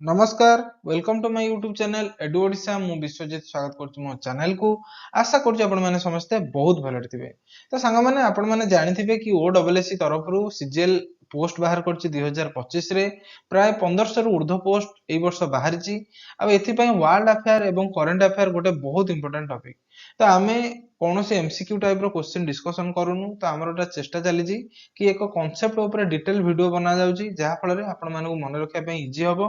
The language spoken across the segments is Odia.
ନମସ୍କାର, welcome to my YouTube channel Edu Odisha. ମୁଁ ବିଶ୍ୱଜିତ, ସ୍ୱାଗତ କରୁଛି ମୋ ଚ୍ୟାନେଲକୁ। ଆଶା କରୁଛି ଆପଣମାନେ ସମସ୍ତେ ବହୁତ ଭଲରେ ଥିବେ। ତ ସାଙ୍ଗମାନେ, ଆପଣମାନେ ଜାଣିଥିବେ କି ଓ ଡବଲ୍ ଏସ୍ ସି ତରଫରୁ ସିଜିଏଲ୍ ପୋଷ୍ଟ ବାହାର କରିଛି 2025ରେ। ପ୍ରାୟ 1500ରୁ ଉର୍ଦ୍ଧ୍ୱ ପୋଷ୍ଟ ଏଇ ବର୍ଷ ବାହାରିଛି। ଆଉ ଏଥିପାଇଁ ୱାର୍ଲଡ ଆଫେୟାର ଏବଂ କରେଣ୍ଟ ଆଫେୟାର ଗୋଟେ ବହୁତ ଇମ୍ପୋର୍ଟାଣ୍ଟ ଟପିକ୍। ତ ଆମେ କୌଣସି ଏମସିକ୍ୟୁ ଟାଇପ୍ର କୋଶ୍ଚିନ୍ ଡିସ୍କସନ୍ କରୁନୁ। ତ ଆମର ଗୋଟେ ଚେଷ୍ଟା ଚାଲିଛି କି ଏକ କନସେପ୍ଟ ଉପରେ ଡିଟେଲ ଭିଡ଼ିଓ ବନାଯାଉଛି, ଯାହାଫଳରେ ଆପଣମାନଙ୍କୁ ମନେ ରଖିବା ପାଇଁ ଇଜି ହବ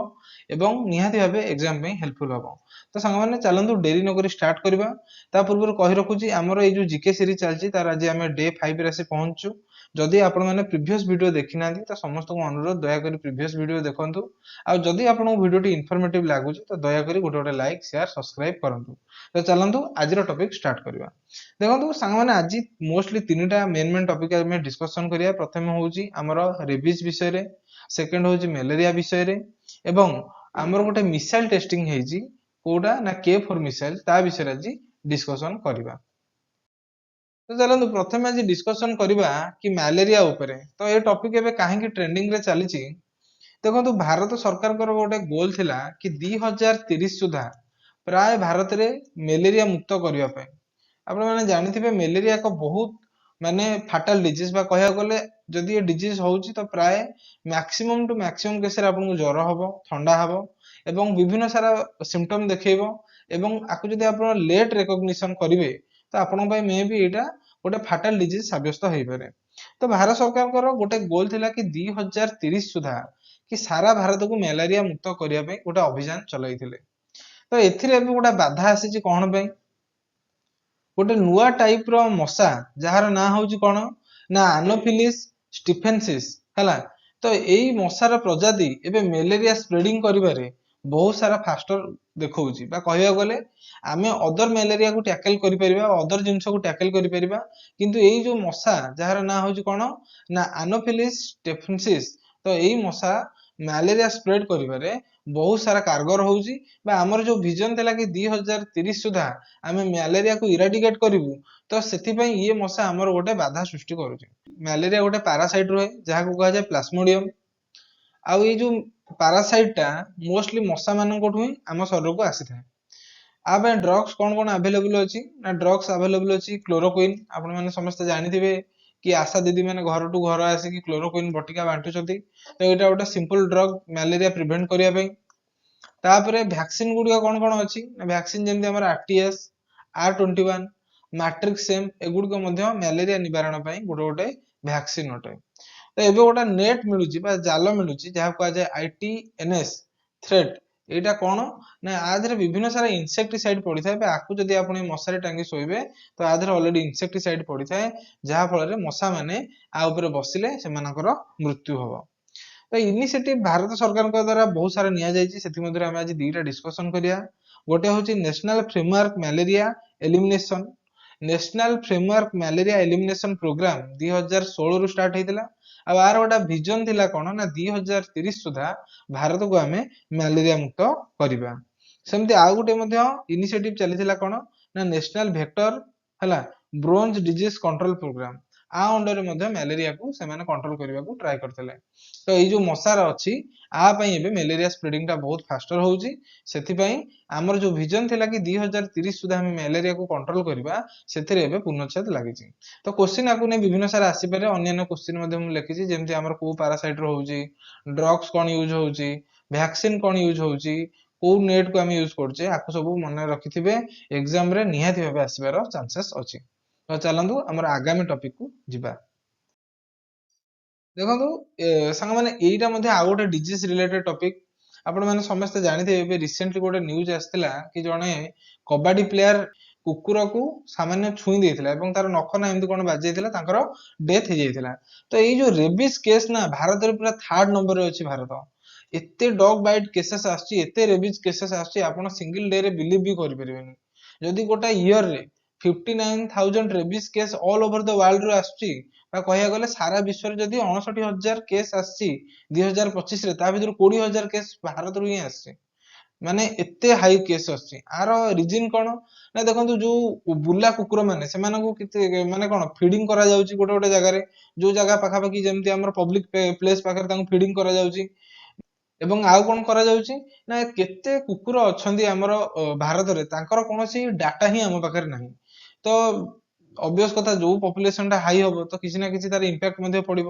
ଏବଂ ନିହାତି ଭାବେ ଏକ୍ଜାମ ପାଇଁ ହେଲ୍ପଫୁଲ୍ ହବ। ତ ସାଙ୍ଗମାନେ, ଚାଲନ୍ତୁ ଡେରି ନକରି ଷ୍ଟାର୍ଟ କରିବା। ତା ପୂର୍ବରୁ କହି ରଖୁଛି, ଆମର ଏଇ ଯୋଉ ଜିକେ ସିରିଜ ଚାଲିଛି, ତାର ଆଜି ଆମେ ଡେ 5ରେ ଆସି ପହଞ୍ଚୁଛୁ। ଯଦି ଆପଣମାନେ ପ୍ରିଭିୟସ୍ ଭିଡ଼ିଓ ଦେଖିନାହାନ୍ତି, ତ ସମସ୍ତଙ୍କୁ ଅନୁରୋଧ, ଦୟାକରି ପ୍ରିଭିୟସ୍ ଭିଡ଼ିଓ ଦେଖନ୍ତୁ। ଆଉ ଯଦି ଆପଣଙ୍କୁ ଭିଡ଼ିଓଟି ଇନଫର୍ମେଟିଭ୍ ଲାଗୁଛି, ତ ଦୟାକରି ଗୋଟେ ଗୋଟେ ଲାଇକ୍, ସେୟାର, ସବସ୍କ୍ରାଇବ୍ କରନ୍ତୁ। ତ ଚାଲନ୍ତୁ, ଆଜିର ଟପିକ୍ ଷ୍ଟାର୍ଟ କରିବା। ଦେଖନ୍ତୁ ସାଙ୍ଗମାନେ, ଆଜି ମୋଷ୍ଟଲି ତିନିଟା ମେନ୍ ମେନ୍ ଟପିକ୍ ଆମେ ଡିସ୍କସନ୍ କରିବା। ପ୍ରଥମେ ହେଉଛି ଆମର ରେବିଜ୍ ବିଷୟରେ, ସେକେଣ୍ଡ ହେଉଛି ମ୍ୟାଲେରିଆ ବିଷୟରେ ଏବଂ ଆମର ଗୋଟେ ମିସାଇଲ ଟେଷ୍ଟିଂ ହେଇଛି, କୋଉଟା ନା K4 missile, ତା ବିଷୟରେ ଆଜି ଡିସ୍କସନ୍ କରିବା। ତ ଚାଲନ୍ତୁ, ପ୍ରଥମେ ଆଜି ଡିସ୍କସନ୍ କରିବା କି ମ୍ୟାଲେରିଆ ଉପରେ। ତ ଏ ଟପିକ୍ ଏବେ କାହିଁକି ଟ୍ରେଣ୍ଡିଂରେ ଚାଲିଛି? ଦେଖନ୍ତୁ, ଭାରତ ସରକାରଙ୍କର ଗୋଟେ ଗୋଲ ଥିଲା କି 2030 ସୁଦ୍ଧା ପ୍ରାୟ ଭାରତରେ ମ୍ୟାଲେରିଆ ମୁକ୍ତ କରିବା ପାଇଁ। ଆପଣମାନେ ଜାଣିଥିବେ, ମ୍ୟାଲେରିଆ ଏକ ବହୁତ ମାନେ ଫାଟାଲ ଡିଜିଜ୍ ବା କହିବାକୁ ଗଲେ ଯଦି ଏ ଡିଜିଜ୍ ହଉଛି, ତ ପ୍ରାୟ ମ୍ୟାକ୍ସିମମ୍ ଟୁ ମ୍ୟାକ୍ସିମମ୍ କେସରେ ଆପଣଙ୍କୁ ଜ୍ୱର ହବ, ଥଣ୍ଡା ହବ ଏବଂ ବିଭିନ୍ନ ସାରା ସିମ୍ପଟମ୍ ଦେଖେଇବ। ଏବଂ ଆକୁ ଯଦି ଆପଣ ଲେଟ୍ ରେକଗ୍ନିସନ କରିବେ, ତ ଆପଣଙ୍କ ପାଇଁ ମେ ବି ଏଇଟା ଗୋଟେ ଫାଟାଲ ଡିଜିଜ୍ ସାବ୍ୟସ୍ତ ହେଇପାରେ। ତ ଭାରତ ସରକାରଙ୍କର ଗୋଟେ ଗୋଲ ଥିଲା କି 2030 ସୁଦ୍ଧା କି ସାରା ଭାରତକୁ ମ୍ୟାଲେରିଆ ମୁକ୍ତ କରିବା ପାଇଁ ଗୋଟେ ଅଭିଯାନ ଚଲାଇଥିଲେ। ତ ଏଥିରେ ଏବେ ଗୋଟେ ବାଧା ଆସିଛି। କଣ ପାଇଁ? ଗୋଟେ ନୂଆ ଟାଇପ ର ମଶା, ଯାହାର ନାଁ ହଉଛି କଣ ନା ଆନୋଫିଲିସ୍ ଷ୍ଟିଫେନ୍ସିସ୍, ହେଲା। ତ ଏଇ ମଶାର ପ୍ରଜାତି ଏବେ ମ୍ୟାଲେରିଆ ସ୍ପ୍ରେଡିଂ କରିବାରେ ବହୁତ ସାରା ଫାଷ୍ଟର ଦେଖଉଛି। ବା କହିବାକୁ ଗଲେ ଆମେ ଅଦର ମ୍ୟାଲେରିଆକୁ ଟ୍ୟାକେଲ କରିପାରିବା, ଅଦର ଜିନିଷକୁ ଟ୍ୟାକେଲ କରିପାରିବା, କିନ୍ତୁ ଏଇ ଯୋଉ ମଶା, ଯାହାର ନାଁ ହଉଛି କଣ ନା ଆନୋଫିଲିସ୍ ଷ୍ଟିଫେନ୍ସିସ୍, ତ ଏଇ ମଶା ମ୍ୟାଲେରିଆ ସ୍ପ୍ରେଡ କରିବାରେ ବହୁତ ସାରା କାରଗର ହଉଛି। ବା ଆମର ଯୋଉ ଭିଜନ ଥିଲା କି 2030 ସୁଦ୍ଧା ଆମେ ମ୍ୟାଲେରିଆକୁ ଇରାଡିକେଟ କରିବୁ, ତ ସେଥିପାଇଁ ଇଏ ମଶା ଆମର ଗୋଟେ ବାଧା ସୃଷ୍ଟି କରୁଛି। ମ୍ୟାଲେରିଆ ଗୋଟେ ପାରାସାଇଟ ରୁହେ, ଯାହାକୁ କୁହାଯାଏ ପ୍ଲାସ୍ମୋଡିୟମ। ଆଉ ଏଇ ଯୋଉ ପାରାସାଇଟ ଟା ମୋଷ୍ଟଲି ମଶା ମାନଙ୍କଠୁ ହିଁ ଆମ ଶରୀରକୁ ଆସିଥାଏ। ଆ ପାଇଁ ଡ୍ରଗ୍ସ କଣ କଣ ଆଭେଲେବୁଲ ଅଛି ନା, ଡ୍ରଗ୍ସ ଆଭେଲେବୁଲ ଅଛି କ୍ଲୋରୋକୁଇନ୍। ଆପଣମାନେ ସମସ୍ତେ ଜାଣିଥିବେ କି ଆଶା ଦିଦି ମାନେ ଘରଠୁ ଘର ଆସିକି କ୍ଲୋରୋକୁଇନ୍ ବଟିକା ବାଣ୍ଟୁଛନ୍ତି। ତ ଏଇଟା ଗୋଟେ ସିମ୍ପଲ ଡ୍ରଗ ମ୍ୟାଲେରିଆ ପ୍ରିଭେଣ୍ଟ କରିବା ପାଇଁ। ତାପରେ ଭ୍ୟାକ୍ସିନ ଗୁଡ଼ିକ କଣ କଣ ଅଛି ନା, ଭ୍ୟାକ୍ସିନ ଯେମିତି ଆମର ଆରଟିଏସ୍, R21, matrix M, ଏଗୁଡ଼ିକ ମଧ୍ୟ ମ୍ୟାଲେରିଆ ନିବାରଣ ପାଇଁ ଗୋଟେ ଗୋଟେ ଭ୍ୟାକ୍ସିନ ଅଟେ। ତ ଏବେ ଗୋଟେ ନେଟ୍ ମିଳୁଛି ବା ଜାଲ ମିଳୁଛି, ଯାହା କୁହାଯାଏ ଆଇଟିଏନଏସ୍ ଥ୍ରେଡ୍। ଏଇଟା କଣ ନା, ଆ ଦେହରେ ବିଭିନ୍ନ ସାରା ଇନସେକ୍ଟିସାଇଡ ପଡିଥାଏ। ବା ଆକୁ ଯଦି ଆପଣ ଏଇ ମଶାରୀ ଟାଙ୍ଗି ଶୋଇବେ, ତ ଆ ଦେହରେ ଅଲରେଡି ଇନସେକ୍ଟିସାଇଡ ପଡିଥାଏ, ଯାହା ଫଳରେ ମଶା ମାନେ ଆ ଉପରେ ବସିଲେ ସେମାନଙ୍କର ମୃତ୍ୟୁ ହବ। ତ ଇନିସିଏଟିଭ ଭାରତ ସରକାରଙ୍କ ଦ୍ୱାରା ବହୁତ ସାରା ନିଆଯାଇଛି। ସେଥିମଧ୍ୟରୁ ଆମେ ଆଜି ଦିଟା ଡିସ୍କସନ କରିବା। ଗୋଟେ ହଉଛି National Framework Malaria Elimination। National Framework Malaria Elimination Programme 2016ରୁ start ହେଇଥିଲା। ଆଉ ଆର ଗୋଟେ ଭିଜନ ଥିଲା କଣ ନା, 2030 ସୁଦ୍ଧା ଭାରତକୁ ଆମେ ମ୍ୟାଲେରିଆ ମୁକ୍ତ କରିବା। ସେମିତି ଆଉ ଗୋଟେ ମଧ୍ୟ ଇନିସିଏଟିଭ ଚାଲିଥିଲା, କଣ ନା ନ୍ୟାସନାଲ ଭେକ୍ଟର, ହେଲା, ବ୍ରୋଞ୍ଜ ଡିଜିଜ କଣ୍ଟ୍ରୋଲ ପ୍ରୋଗ୍ରାମ। ଆ ଅଣ୍ଡରରେ ମଧ୍ୟ ମ୍ୟାଲେରିଆକୁ ସେମାନେ କଣ୍ଟ୍ରୋଲ କରିବାକୁ ଟ୍ରାଏ କରିଥିଲେ। ତ ଏଇ ଯୋଉ ମଶାର ଅଛି, ଆ ପାଇଁ ଏବେ ମ୍ୟାଲେରିଆ ସ୍ପ୍ରେଡିଂ ଟା ବହୁତ ଫାଷ୍ଟର ହଉଛି। ସେଥିପାଇଁ ଆମର ଯୋଉ ଭିଜନ ଥିଲା କି 2030 ସୁଦ୍ଧା ଆମେ ମ୍ୟାଲେରିଆକୁ କଣ୍ଟ୍ରୋଲ କରିବା, ସେଥିରେ ଏବେ ପୂର୍ଣ୍ଣଚ୍ଛେଦ ଲାଗିଛି। ତ କୋଶ୍ଚିନ୍ ଆକୁ ନେଇ ବିଭିନ୍ନ ସାରା ଆସିପାରେ। ଅନ୍ୟାନ୍ୟ କୋଶ୍ଚିନ୍ ମଧ୍ୟ ମୁଁ ଲେଖିଛି, ଯେମିତି ଆମର କୋଉ ପାରାସାଇଟ ର ହଉଛି, ଡ୍ରଗ୍ସ କଣ ୟୁଜ ହଉଛି, ଭ୍ୟାକ୍ସିନ କଣ ୟୁଜ ହଉଛି, କୋଉ ନେଟ୍ କୁ ଆମେ ୟୁଜ କରୁଛେ। ଆକୁ ସବୁ ମନେ ରଖିଥିବେ, ଏକ୍ଜାମ ରେ ନିହାତି ଭାବେ ଆସିବାର ଚାନ୍ସେସ୍ ଅଛି। ତ ଚାଲନ୍ତୁ, ଆମର ଆଗାମୀ ଟପିକ କୁ ଯିବା। ଦେଖନ୍ତୁ ସାଙ୍ଗମାନେ, ଏଇଟା ମଧ୍ୟ ଆଉ ଗୋଟେ ଡିଜିଜ ରିଲେଟେଡ ଟପିକ। ଆପଣମାନେ ସମସ୍ତେ ଜାଣିଥିବେ, ଏବେ ରିସେଣ୍ଟଲି ଗୋଟେ ନ୍ୟୁଜ ଆସିଥିଲା କି ଜଣେ କବାଡି ପ୍ଲେୟାର କୁକୁରକୁ ସାମାନ୍ୟ ଛୁଇଁ ଦେଇଥିଲା ଏବଂ ତାର ନଖ ନା ଏମିତି କଣ ବାଜି ଯାଇଥିଲା, ତାଙ୍କର ଡେଥ୍ ହେଇଯାଇଥିଲା। ତ ଏଇ ଯୋଉ ରେବିସ୍ କେସ୍ ନା, ଭାରତରେ ପୁରା ଥାର୍ଡ ନମ୍ବରରେ ଅଛି ଭାରତ। ଏତେ ଡଗ୍ ବାଇଟ୍ କେସେସ୍ ଆସୁଛି, ଏତେ ରେବିଜ୍ କେସେସ୍ ଆସୁଛି, ଆପଣ ସିଙ୍ଗଲ ଡେ ରେ ବିଲିଭ୍ ବି କରିପାରିବେନି। ଯଦି ଗୋଟେ ଇୟରରେ 59,000 rabies case all over the world ରୁ ଆସୁଛି, ବା କହିବାକୁ ଗଲେ ସାରା ବିଶ୍ୱରେ ଯଦି 59,000 କେସ୍ ଆସିଛି 2025ରେ, ତା ଭିତରୁ 20,000 କେସ୍ ଭାରତରୁ ହିଁ ଆସିଛି। ମାନେ ଏତେ ହାଇ କେସ୍ ଆସୁଛି। ଆର ରିଜିନ କଣ ନା, ଦେଖନ୍ତୁ, ଯୋଉ ବୁଲା କୁକୁର ମାନେ, ସେମାନଙ୍କୁ କେତେ ମାନେ କଣ ଫିଡିଂ କରାଯାଉଛି ଗୋଟେ ଗୋଟେ ଜାଗାରେ, ଯୋଉ ଜାଗା ପାଖାପାଖି, ଯେମିତି ଆମର ପବ୍ଲିକ ପ୍ଲେସ ପାଖରେ ତାଙ୍କୁ ଫିଡିଂ କରାଯାଉଛି। ଏବଂ ଆଉ କଣ କରାଯାଉଛି ନା କେତେ କୁକୁର ଅଛନ୍ତି ଆମର ଭାରତରେ, ତାଙ୍କର କୌଣସି ଡାଟା ହିଁ ଆମ ପାଖରେ ନାହିଁ। ତ ଅବଭିୟସ କଥା, ଯୋଉ ପପୁଲେସନ ଟା ହାଇ ହବ ତ କିଛି ନା କିଛି ତାର ଇମ୍ପାକ୍ଟ ମଧ୍ୟ ପଡିବ।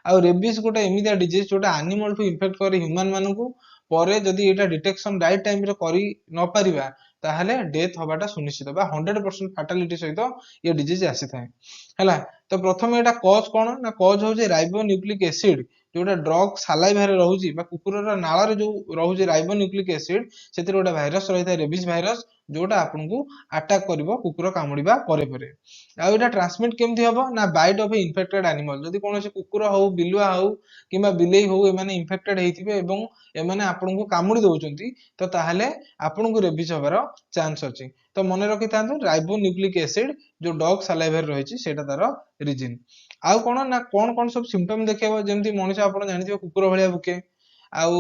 ଆଉ ରେବିସ୍ ଗୋଟେ ଏମିତିଆ ଡିଜିଜ ଯୋଉଟା ଆନିମଲ ଠୁ ଇନଫେକ୍ଟ କରେ ହ୍ୟୁମାନ ମାନଙ୍କୁ। ପରେ ଯଦି ଏଇଟା ଡିଟେକ୍ସନ ରାଇଟ ଟାଇମରେ କରି ନ ପାରିବା ତାହେଲେ ଡେଥ୍ ହବାଟା ସୁନିଶ୍ଚିତ ବା 100% ଫାଟାଲିଟି ସହିତ ଏ ଡିଜିଜ ଆସିଥାଏ। ହେଲା, ତ ପ୍ରଥମେ ଏଇଟା କଜ କଣ ନା କଜ ହଉଛି ରାଇବୋ ନ୍ୟୁକ୍ଲିକ ଏସିଡ, ଯୋଉଟା ଡ୍ରଗ ସାଲାଇଭାରେ ରହୁଛି ବା କୁକୁରର ନାଳରେ ଯୋଉ ରହୁଛି ରାଇବୋ ନ୍ୟୁକ୍ଲିକ ଏସିଡ, ସେଥିରେ ଗୋଟେ ଭାଇରସ ରହିଥାଏ ରେବିସ୍ ଭାଇରସ, ଯୋଉଟା ଆପଣଙ୍କୁ ଆଟାକ୍ କରିବ କୁକୁର କାମୁଡିବା ପରେ ପରେ। ଆଉ ଏଇଟା ଟ୍ରାନ୍ସମିଟ କେମିତି ହବ ନା ବାଇଟ୍ ଅଫ ଇନଫେକ୍ଟେଡ ଆନିମଲ। ଯଦି କୌଣସି କୁକୁର ହଉ, ବିଲୁଆ ହଉ କିମ୍ବା ବିଲେଇ ହଉ, ଏମାନେ ଇନଫେକ୍ଟେଡ ହେଇଥିବେ ଏବଂ ଏମାନେ ଆପଣଙ୍କୁ କାମୁଡି ଦଉଛନ୍ତି, ତ ତାହେଲେ ଆପଣଙ୍କୁ ରେବିସ୍ ହବାର ଚାନ୍ସ ଅଛି। ତ ମନେ ରଖିଥାନ୍ତୁ ରାଇବୋ ନ୍ୟୁକ୍ଲିକ ଏସିଡ ଯୋଉ ଡଗ ସାଲାଇଭାରେ ରହିଛି ସେଇଟା ତାର ରିଜିନ। ଆଉ କଣ ନା କଣ କଣ ସବୁ ସିମ୍ପଟମ ଦେଖେଇବ, ଯେମିତି ମଣିଷ ଆପଣ ଜାଣିଥିବେ କୁକୁର ଭଳିଆ ଭୁକେ, ଆଉ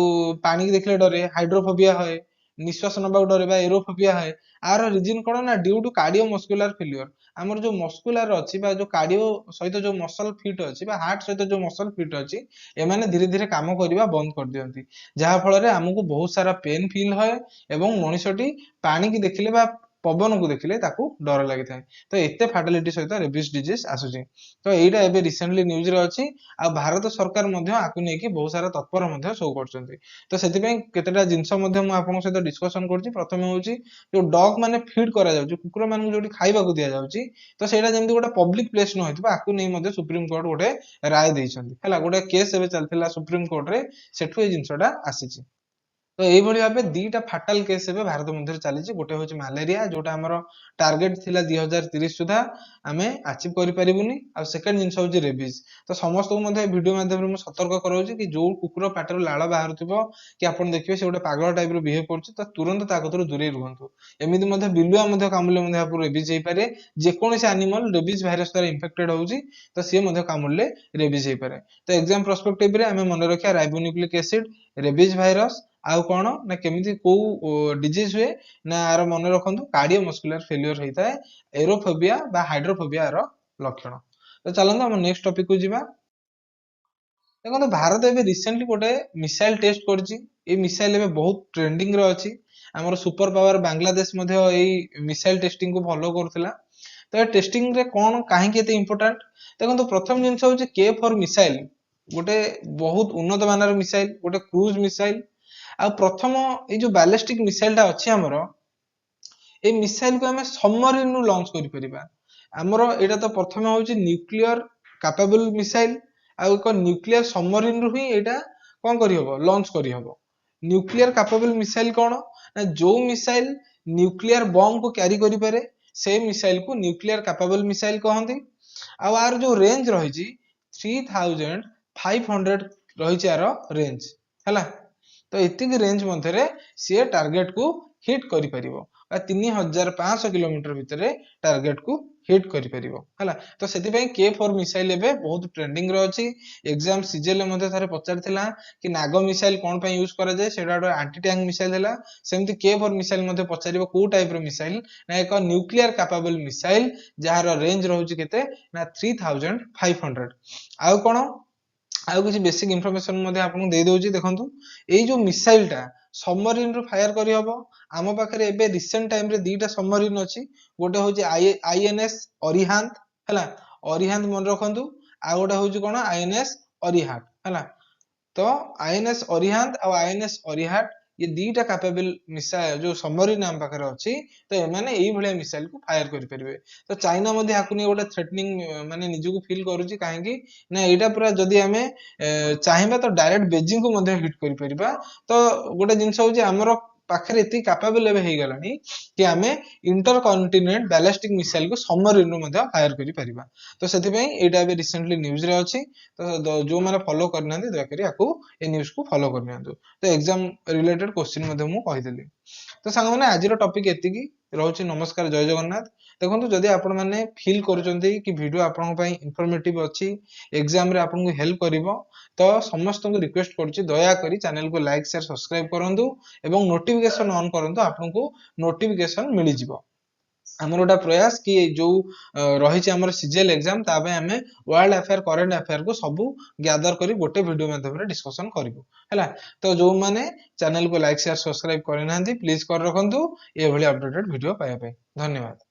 ପାଣିକି ଦେଖିଲେ ଡରେ, ହାଇଡ୍ରୋଫୋବିଆ ହୁଏ, ନିଶ୍ୱାସ ନବାକୁ ଡରେ ବା ଏରୋଫୋବିଆ ହୁଏ। ଆର ରିଜିନ କଣ ନା due to cardio muscular failure. ଆମର ଯୋଉ ମସ୍କୁଲାର ଅଛି ବା ଯୋଉ କାର୍ଡିଓ ସହିତ ଯୋଉ ମସଲ ଫିଟ୍ ଅଛି ବା ହାର୍ଟ ସହିତ ଯୋଉ ମସଲ ଫିଟ୍ ଅଛି, ଏମାନେ ଧୀରେ ଧୀରେ କାମ କରିବା ବନ୍ଦ କରିଦିଅନ୍ତି, ଯାହା ଫଳରେ ଆମକୁ ବହୁତ ସାରା ପେନ୍ ଫିଲ୍ ହୁଏ ଏବଂ ମଣିଷଟି ପାଣିକି ଦେଖିଲେ ବା ପବନକୁ ଦେଖିଲେ ତାକୁ ଡର ଲାଗିଥାଏ। ତ ଏତେ ଫାଟାଲିଟି ସହିତ ରେବିସ୍ ଡିଜିଜ ଆସୁଛି। ତ ଏଇଟା ଏବେ ରିସେଣ୍ଟଲି ନ୍ୟୁଜରେ ଅଛି। ଆଉ ଭାରତ ସରକାର ମଧ୍ୟ ଆକୁ ନେଇକି ବହୁତ ସାରା ତତ୍ପର ମଧ୍ୟ ଶୋ କରୁଛନ୍ତି। ତ ସେଥିପାଇଁ କେତେଟା ଜିନିଷ ମଧ୍ୟ ମୁଁ ଆପଣଙ୍କ ସହିତ ଡିସ୍କସନ କରୁଛି। ପ୍ରଥମେ ହଉଛି ଯୋଉ ଡଗ ମାନେ ଫିଡ୍ କରାଯାଉଛି, କୁକୁର ମାନଙ୍କୁ ଯୋଉଠି ଖାଇବାକୁ ଦିଆଯାଉଛି, ତ ସେଇଟା ଯେମିତି ଗୋଟେ ପବ୍ଲିକ ପ୍ଲେସ ନ ହେଇଥିବ, ଆକୁ ନେଇ ମଧ୍ୟ ସୁପ୍ରିମକୋର୍ଟ ଗୋଟେ ରାୟ ଦେଇଛନ୍ତି। ହେଲା, ଗୋଟେ କେସ୍ ଏବେ ଚାଲିଥିଲା ସୁପ୍ରିମକୋର୍ଟରେ, ସେଠୁ ଏଇ ଜିନିଷଟା ଆସିଛି। ତ ଏଇଭଳି ଭାବେ ଦିଟା ଫାଟାଲ କେସ୍ ଏବେ ଭାରତ ମଧ୍ୟରେ ଚାଲିଛି। ଗୋଟେ ହଉଛି ମ୍ୟାଲେରିଆ, ଯୋଉଟା ଆମର ଟାର୍ଗେଟ ଥିଲା 2030 ସୁଦ୍ଧା ଆମେ ଆଚିଭ କରିପାରିବୁନି। ଆଉ ସେକେଣ୍ଡ ଜିନିଷ ହଉଛି ରେବିଜ୍। ତ ସମସ୍ତଙ୍କୁ ମଧ୍ୟ ଏ ଭିଡିଓ ମାଧ୍ୟମରେ ମୁଁ ସତର୍କ କରାଉଛି କି ଯୋଉ କୁକୁର ପାଟିରୁ ଲାଳ ବାହାରୁଥିବ କି ଆପଣ ଦେଖିବେ ସେ ଗୋଟେ ପାଗଳ ଟାଇପ ର ବିହେଭ କରୁଛି, ତ ତୁରନ୍ତ ତା କତିରୁ ଦୂରେଇ ରୁହନ୍ତୁ। ଏମିତି ମଧ୍ୟ ବିଲୁଆ ମଧ୍ୟ କାମୁଡ଼ିଲେ ମଧ୍ୟ ଆପଣଙ୍କୁ ରେବିଜ୍ ହେଇପାରେ। ଯେକୌଣସି ଆନିମଲ ରେବିଜ୍ ଭାଇରସ ଦ୍ୱାରା ଇନଫେକ୍ଟେଡ ହଉଛି ତ ସିଏ ମଧ୍ୟ କାମୁଡ଼ିଲେ ରେବିଜ୍ ହେଇପାରେ। ତ ଏକ୍ସାମ ପର୍ସପେକ୍ଟିଭରେ ଆମେ ମନେ ରଖିବା ରାଇବୋନ୍ୟୁକ୍ଲିକ ଏସିଡ, ରେବିଜ୍ ଭାଇରସ, ଆଉ କଣ ନା କେମିତି କୋଉ ଡିଜିଜ ହୁଏ ନା ଆର ମନେ ରଖନ୍ତୁ କାର୍ଡିଓ ମସ୍କୁଲାର ଫେଲିୟର ହେଇଥାଏ, ଏରୋଫୋବିଆ ବା ହାଇଡ୍ରୋଫୋବିଆ ର ଲକ୍ଷଣ। ତ ଚାଲନ୍ତୁ ଆମ ନେକ୍ସଟ ଟପିକ କୁ ଯିବା। ଦେଖନ୍ତୁ ଭାରତ ଏବେ ରିସେଣ୍ଟଲି ଗୋଟେ ମିସାଇଲ ଟେଷ୍ଟ କରିଛି। ଏଇ ମିସାଇଲ ଏବେ ବହୁତ ଟ୍ରେଣ୍ଡିଂ ରେ ଅଛି। ଆମର ସୁପର ପାୱାର ବାଂଲାଦେଶ ମଧ୍ୟ ଏଇ ମିସାଇଲ ଟେଷ୍ଟିଂ କୁ ଫଲୋ କରୁଥିଲା। ତ ଏ ଟେଷ୍ଟିଂ ରେ କଣ କାହିଁକି ଏତେ ଇମ୍ପୋର୍ଟାଣ୍ଟ, ଦେଖନ୍ତୁ ପ୍ରଥମ ଜିନିଷ ହଉଛି କେ ଫୋର ମିସାଇଲ ଗୋଟେ ବହୁତ ଉନ୍ନତ ମାନର ମିସାଇଲ, ଗୋଟେ କ୍ରୁଜ ମିସାଇଲ। ଆଉ ପ୍ରଥମ ଏଇ ଯୋଉ ବାଲିଷ୍ଟିକ ମିସାଇଲ ଟା ଅଛି ଆମର, ଏଇ ମିସାଇଲ କୁ ଆମେ ସବମରିନ ରୁ ଲଞ୍ଚ କରିପାରିବା। ଆମର ଏଇଟା ତ ପ୍ରଥମେ ହଉଛି ନ୍ୟୁକ୍ଲିୟର କାପାବଲ ମିସାଇଲ, ଆଉ ଏକ ନ୍ୟୁକ୍ଲିୟର ସବମରିନ ରୁ ହିଁ ଏଇଟା କଣ କରିହବ, ଲଞ୍ଚ କରିହବ। ନ୍ୟୁକ୍ଲିୟର କାପାବଲ ମିସାଇଲ କଣ ନା ଯୋଉ ମିସାଇଲ ନ୍ୟୁକ୍ଲିୟର ବମ୍ କୁ କ୍ୟାରି କରିପାରେ ସେ ମିସାଇଲ କୁ ନ୍ୟୁକ୍ଲିୟର କାପାବଲ ମିସାଇଲ କହନ୍ତି। ଆଉ ଆର ଯୋଉ ରେଞ୍ଜ ରହିଛି 3500 ରହିଛି ଆର ରେଞ୍ଜ। ହେଲା, ତ ଏତିକି ରେଞ୍ଜ ମଧ୍ୟରେ ସିଏ ଟାର୍ଗେଟ କୁ ହିଟ୍ କରିପାରିବ ବା 3500 କିଲୋମିଟର ଭିତରେ ଟାର୍ଗେଟ କୁ ହିଟ୍ କରିପାରିବ। ହେଲା, ତ ସେଥିପାଇଁ କେ ଫୋର ମିସାଇଲ ଏବେ ବହୁତ ଟ୍ରେଣ୍ଡିଂ ରେ ଅଛି। ଏକ୍ସାମ ସିଜେଲ ମଧ୍ୟ ଥରେ ପଚାରିଥିଲା କି ନାଗ ମିସାଇଲ କଣ ପାଇଁ ୟୁଜ କରାଯାଏ, ସେଇଟା ଗୋଟେ ଆଣ୍ଟି ଟ୍ୟାଙ୍କ ମିସାଇଲ ହେଲା। ସେମିତି କେ ଫୋର ମିସାଇଲ ମଧ୍ୟ ପଚାରିବ କୋଉ ଟାଇପ ର ମିସାଇଲ ନା ଏକ ନ୍ୟୁକ୍ଲିୟର କାପାବଲ ମିସାଇଲ ଯାହାର ରେଞ୍ଜ ରହୁଛି କେତେ ନା 3500। ଆଉ କଣ, ଆଉ କିଛି ବେସିକ ଇନଫର୍ମେସନ ମଧ୍ୟ ଆପଣଙ୍କୁ ଦେଇଦଉଛି। ଦେଖନ୍ତୁ ଏଇ ଯୋଉ ମିସାଇଲ ଟା ସବମରିନ ରୁ ଫାୟାର କରିହବ। ଆମ ପାଖରେ ଏବେ ରିସେଣ୍ଟ ଟାଇମ ରେ ଦିଟା ସବମରିନ ଅଛି। ଗୋଟେ ହଉଛି I N S Arihant, ହେଲା ଅରିହାନ୍ତ ମନେ ରଖନ୍ତୁ, ଆଉ ଗୋଟେ ହଉଛି କଣ I N S Arihant. ହେଲା, ତ I N S Arihant ଆଉ I N S Arihant ଇଏ ଦିଟା କାପାବଲ ମିସାଇଲ ଯୋଉ ସବମରିନ ଆମ ପାଖରେ ଅଛି, ତ ଏମାନେ ଏଇଭଳିଆ ମିସାଇଲ କୁ ଫାୟାର କରିପାରିବେ। ତ ଚାଇନା ମଧ୍ୟ ଆକୁ ନେଇ ଗୋଟେ ଥ୍ରେଟନିଂ ମାନେ ନିଜକୁ ଫିଲ୍ କରୁଛି, କାହିଁକି ନା ଏଇଟା ପୁରା ଯଦି ଆମେ ଚାହିଁବା ତ ଡାଇରେକ୍ଟ ବେଜିଂ କୁ ମଧ୍ୟ ହିଟ୍ କରିପାରିବା। ତ ଗୋଟେ ଜିନିଷ ହଉଛି ଆମର ପାଖରେ ଏତିକି କାପାବଲ ଏବେ ହେଇଗଲାଣି କି ଆମେ ଇଣ୍ଟର କଣ୍ଟିନେଣ୍ଟ ବାଲାଷ୍ଟିକ ମିସାଇଲ କୁ ସବମରିନ ରୁ ମଧ୍ୟ ଫାୟାର କରିପାରିବା। ତ ସେଥିପାଇଁ ଏଇଟା ଏବେ ରିସେଣ୍ଟଲି ନ୍ୟୁଜ ରେ ଅଛି। ତ ଯୋଉମାନେ ଫଲୋ କରିନାହାନ୍ତି ଦୟାକରି ଆକୁ ଏ ନ୍ୟୁଜ କୁ ଫଲୋ କରିନିଅନ୍ତୁ। ତ ଏକ୍ସାମ ରିଲେଟେଡ କ୍ୱେଶ୍ଚିନ୍ ମଧ୍ୟ ମୁଁ କହିଦେଲି। ତ ସାଙ୍ଗମାନେ ଆଜିର ଟପିକ ଏତିକି ରହୁଛି। ନମସ୍କାର, ଜୟ ଜଗନ୍ନାଥ। ଦେଖନ୍ତୁ ଯଦି ଆପଣମାନେ ଫିଲ୍ କରୁଛନ୍ତି କି ଭିଡିଓ ଆପଣଙ୍କ ପାଇଁ ଇନଫର୍ମେଟିଭ ଅଛି, ଏକ୍ସାମ ରେ ଆପଣଙ୍କୁ ହେଲ୍ପ କରିବ, ତ ସମସ୍ତଙ୍କୁ ରିକ୍ୱେଷ୍ଟ କରୁଛି ଦୟାକରି ଚ୍ୟାନେଲକୁ ଲାଇକ୍ ସେୟାର ସବସ୍କ୍ରାଇବ କରନ୍ତୁ ଏବଂ ନୋଟିଫିକେସନ ଅନ୍ କରନ୍ତୁ, ଆପଣଙ୍କୁ ନୋଟିଫିକେସନ ମିଳିଯିବ। ଆମର ଗୋଟେ ପ୍ରୟାସ କି ଯୋଉ ରହିଛି ଆମର ସିଜିଏଲ ଏକ୍ଜାମ, ତା ପାଇଁ ଆମେ ୱାର୍ଲଡ ଆଫେୟାର, କରେଣ୍ଟ ଆଫେୟାରକୁ ସବୁ ଗ୍ୟାଦର କରି ଗୋଟେ ଭିଡିଓ ମାଧ୍ୟମରେ ଡିସ୍କସନ କରିବୁ। ହେଲା ତ, ଯୋଉମାନେ ଚ୍ୟାନେଲକୁ ଲାଇକ୍, ସେୟାର, ସବସ୍କ୍ରାଇବ କରିନାହାନ୍ତି, ପ୍ଲିଜ କରି ରଖନ୍ତୁ ଏଭଳି ଅପଡେଟେଡ ଭିଡିଓ ପାଇବା ପାଇଁ। ଧନ୍ୟବାଦ।